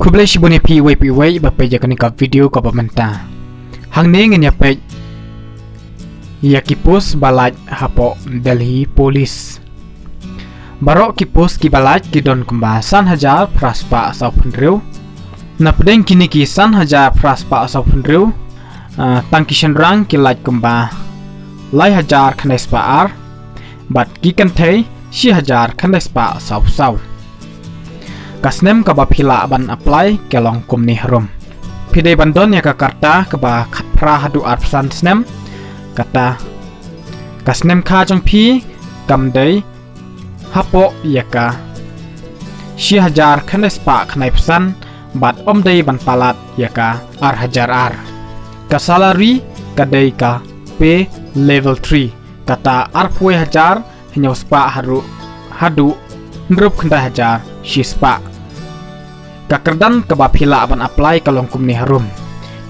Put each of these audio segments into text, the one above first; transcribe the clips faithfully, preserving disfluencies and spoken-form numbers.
Khublei shibun ïa phi iwei pa iwei ba peit ïa kane ka video kaba mynta. Hangne ngin ïa peit ïa ki post ba lait hapoh Delhi Police. Baroh ki post kiba lait ki don kumba san hajar phra spah saw phew hynriew. Napdeng kine ki san hajar phra spah saw phew hynriew, ah, tang ki shynrang ki lait kumba lai hajar khyndai spah ar, bad ki kynthei shi hajar khyndai spah saw phew saw. Ka snem kaba phi lah ban apply ka long kumne harum. Phi dei ban don ïa ka karta kaba khatphra haduh arphew san snem. Kata ka snem kha jong phi kam dei hapoh ïa ka shi hajar khyndai spah khyndai phew san, bad ym dei ban palat ïa ka ar hajar ar. Ka salary ka dei ka pay level three, kata arphew wei hajar hynñiew spah haduh, haduh hynriewphew khyndai hajar shi spah. Ka kyrdan kaba phi lah ban apply ka long kumne harum.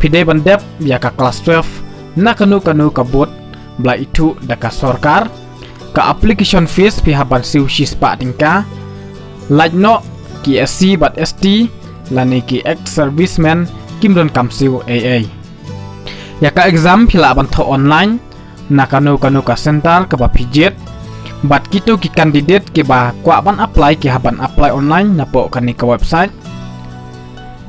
Phi dei ban dep ïa ka class twelve na kano kano ka board ba la ithuh da ka sorkar. Ka application fees phi hap ban siew shi spah tyngka. Lait noh ki S C bad S T lane ki ex servicemen kim donkam siew ei ei. Ïa ka exam phi lah ban thoh online na kano kano ka center kaba phi jied. Bad kito ki candidate kiba kwah ban apply ki hap ban apply online napoh kane ka website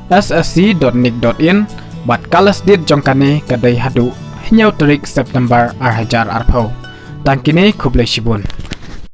S S C dot nic dot in, bad ka last date jong kane ka dei haduh hynñiew tarik September ar hajar arphew. Tang kine, khublei shibun.